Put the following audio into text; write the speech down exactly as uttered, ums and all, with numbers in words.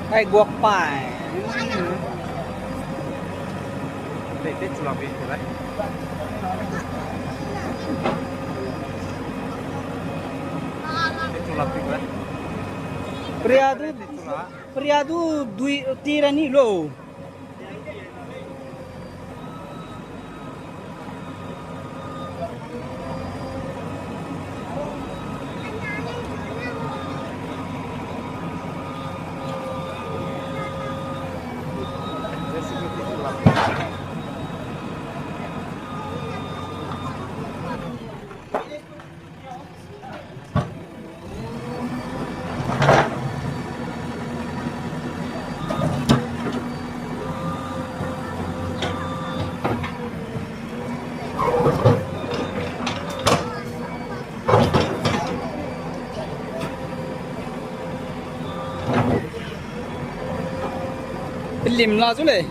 Kai guak pai. Te, te chula pe te lai. Te chula pe te lai. Priya du, te chula. Priya du dui tira ni lo. Lim la zu lei.